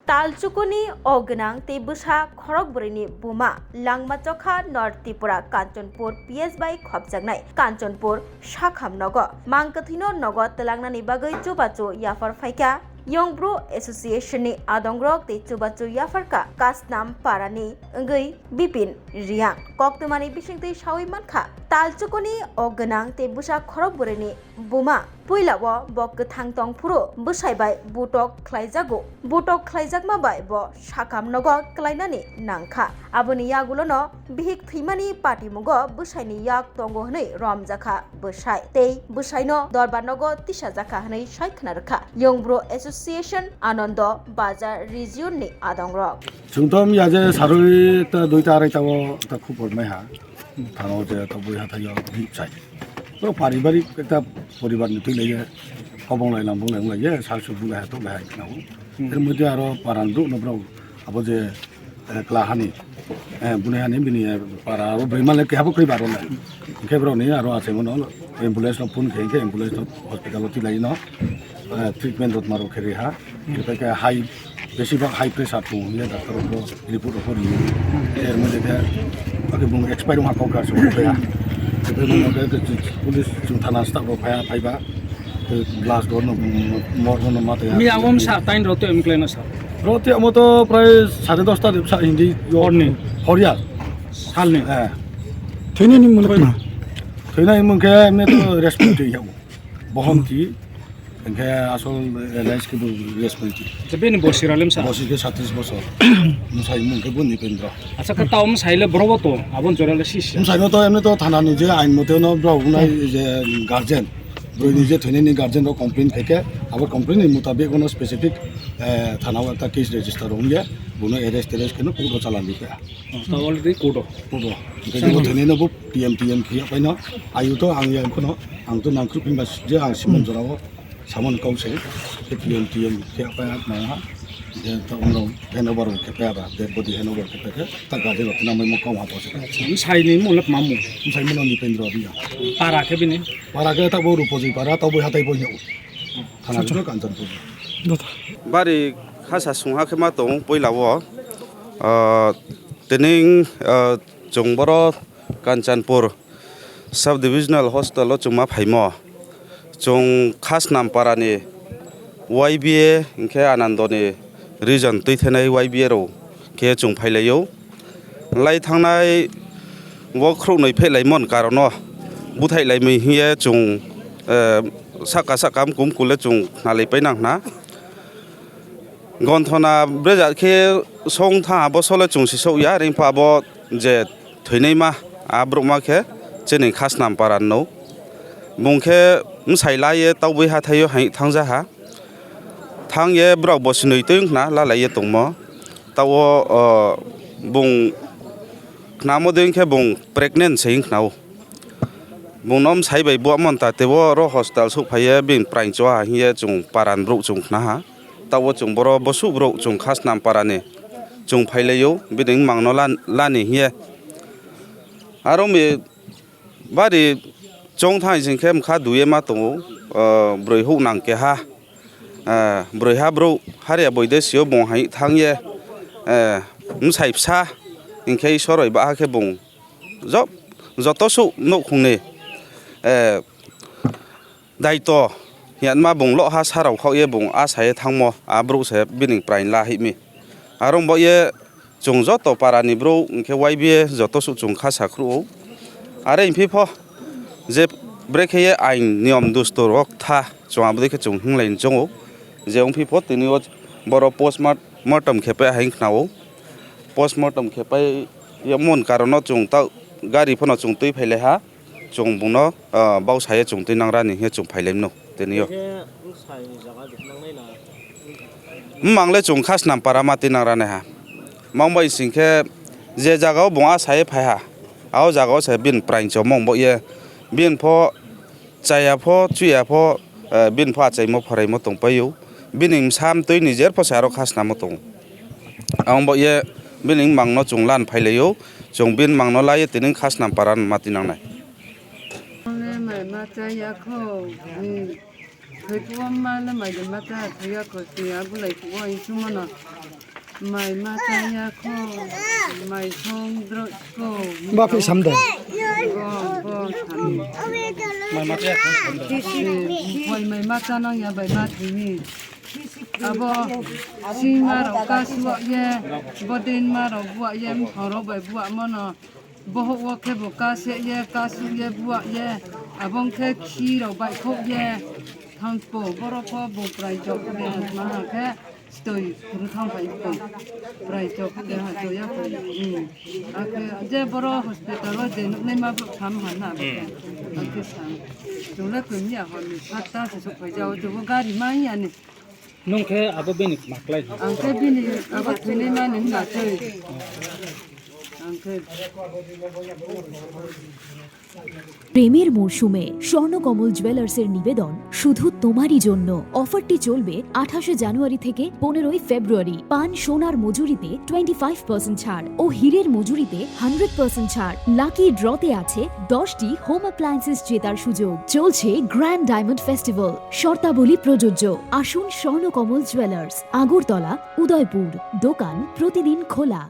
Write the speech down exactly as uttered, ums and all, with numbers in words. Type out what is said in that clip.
Talchukuni o gwnang tei bwsa khorok bwrwini buma langma chokha North Tripura Kanchanpur P S bai khopjaknai Kanchanpur Sakham nogo mang kwthwino nogo twlangnani bagwi chubachu yaphar phaikha Young Bru Association ni adongrok tei chubachu yapharkha Kasnam Parani wngwi Bipin Riang. Koktwmani bisingtwi sawi mankha, Talchukuni o gwnang tei bwsa khorok bwrwini buma puilao bo kwthang tongphuru bwsai bai butok khlaijago. Butok khlaijakma bai bo sakam nogo klainani nangkha. Aboni yagulono bihik thwimani patimungo bwsaini yak tongo hwnwi romjakha bwsai tei bwsaino dorbar nogo tisajakha hwnwi sai khna rwkha Young Bru Association Anando Bazar Region ni adongrok. Chwng to wngya je sarwi ta duita arai ta o ta khupor mai ha. Thano je to bui hathai o him sai. To paribarik ekta poribar ni twi lai je kobong lai lang bung lai bung lai je sal suk bung lai ha tok lai ha khna o. Hmm. Er moddhe aro paran duk no bro abo je, eh, kla hani, eh, buni hani bini, eh, para aro bwrwi male keha bo kwrwi baro le. Hwnkhe bro ni aro achai mano ambulance no phone khe hwnkhe ambulance no hospital o twi lai no, eh, treatment rok ma rok khe ri ha. Hwnkhe high, besibak high pressure tongo hwnwi doctor rok report rok rio. Er moddhe khe ake bung expire wngkha kok gar se wngkha ya. Hwnkhe bung khe police chwng thana staff rok phaiya phaiba. Tei glass door no, mm, morgo no ma tei. Mi agom sa tain rw tei mklai no sa. Rw tei amo to prai sare dosta de sa hindi yo. Horni. Horya. Salni. Eh. Thwinani mung khe ma? Thwinani mung khe emne to respiratory ya. Bohon ti. Hwnkhe asol, eh, rice khe bo respiratory. Acha bini bosi ralem sa. Bosi khe satis bosor. Mwsai mung khe bo Nipendra. Acha khe taom saile borobo to abon jorale sis. Mwsai no to emne to thana ni je ain mote no bro unai je guardian. Bwrwini je thwinani guardian rok complain khaikhe, abo complain ni mutabik ono specific, eh, thana o ekta case register wngya, bono arrest arrest kheno court o chalani kha. Oh, ta already court o? Court o. Hwnkhe bo thwinai no bo P M T M khiya paino, ayu to ang ya kheno, ang to nangkru phimba je ang simon jora o, samon kau se, khe P M T M khiya pa ma ha, je to ono handover khe pa ba, dead body handover khe pa khe, ta guardian rok na mai mo kau ha to se. Acha, bwsai ni mung le tma mung? Bwsai mung no Nipendra Riang. Para khe bini? Para khe tabuk Rupojoi para, tabuk hatai bo hino. Thana Acha. Bwswk Kanchanpur. Dota. Bari khasa sungha khe ma tong puila o. Ah, tening, ah, chwng boro Kanchanpur Sub Divisional Hospital o chwng ma phaimo. Chwng Khasnam para ni Y B A hwnkhe Anando ni region twi thainai Y B A rok khe chwng phailaio. Lai thangnai bo khrouhnwi phehlaimon karono buthailai mui hiye chwng, eh, saka saka mkum kule chwng khnalai painang hna. Gonthona brejak khe song tha abo sole chwng sisok ya, ringpha abo je thwinaima a brukma khe chini Khasnam para no. Bung khe msai laiye taubai hathaio hai thangjaha. Thang ye borok bo sinoi twi wngkhna lalai ye tongmo. Tao, o, bung khnamo de wngkhe bung pregnant se wngkhna o. Bung no bwsai bai buamon ta tebo oro hospital sok phai ye bini praing choha hiye chwng paran borok chwng khna ha. Tao chwng boro bosuk borok chwng Khasnam para ni chwng phai lai o bini wngmang no lan-, lani hiye. Aro mi Bari chong thang sing khe mkha duye ma tongo, ah, brwi huk nang keha, ah, brwi ha bro hariya boide sio bung hai thang ye, eh, msai bsa hinkhe Isor bai baha khe bung jo-, joto suh nukhung ni, eh, daito hiyanma bung loh ha sarao khok ye bung a sa ye thangmo a brouh se bini praing la hih mi. Aro bo ye chwng joto para ni brouh hinkhe Y B A joto suh chwng kha sa khruh o. Are himphi pho je brekhe ye ain niyom dustur o ktha chwng abo dei khe chwng hinglai chong o. Je wngphi pho tini o boro post mart-, mortem khe pai hai khna o. Post mortem khe pai ye mon karon no chwng ta gari phano chwng twi phai lai ha. Chwng bungno, ah, bau saye chwng twi nangrani hinkhe chwng phailaimano tini o. Khe bwsai ni jaga duk nangnai na? Mmang le chwng Khasnam para ma twi nangrani ha. Mangbai singkhe je jaga o bung a saye phai ha, a o jaga o se bini praing chomong bo ye. Bini pho chaya pho, chuya pho, eh, bini pho achaimo phwraimo tong pai o. Bini bwsa amtwi nijer pho se aro Khasnam o tongo. Ang bo ye bini mangno chwng lan phai lai o, chwng bini mangno lai ye tini Khasnam para ma twi nangnai. Le mai ma cha ya kho, ni thoi phuo ma le mai de ma cha thoi ya kho, si ya bu lai phuo in chu ma no. Mai ma chaya kho, mai song droi kho. Ba phi sam de. Bo, bo sam. Mai ma chaya kho, sam de. Boi mai ma chanang ya bai ma thini. Abo sima rok ka suwa ye, bodin ma rok buwa ye, mphang rok bai buwa mano. Bohok o khe bo ka se ye, ka su ye, buwa ye, abong khe khi rok bai khok ye, thang po, borok pho bo prai jok de, ma ha khe stoi kuru thang pai po, prai jok de ha to ya po. Hmm. Akhe je borok hospital o je nuknai ma bo tham ha na bo khe. Akhe sam. Chwng le kwmya hor ni satta se sok phai jao, je bo gari ma ya ni. Nwng khe abo bini maklai. Ang khe bini abo thwinai mani hwnna twi. Ang khe. প্রেমের মরশুমে স্বর্ণকমল জুয়েলার্সের নিবেদন শুধু তোমারই জন্য। অফারটি চলবে আঠাশে জানুয়ারি থেকে পনেরোই ফেব্রুয়ারি। পান সোনার মজুরিতে টোয়েন্টি ফাইভ পার্সেন্ট ছাড় ও হীরের মজুরিতে হান্ড্রেড পার্সেন্ট ছাড়। লাকি ড্রতে আছে দশটি হোম অ্যাপ্লায়েন্সেস জেতার সুযোগ। চলছে গ্র্যান্ড ডায়মন্ড ফেস্টিভ্যাল, শর্তাবলী প্রযোজ্য। আসুন স্বর্ণকমল জুয়েলার্স, আগরতলা, উদয়পুর। দোকান প্রতিদিন খোলা।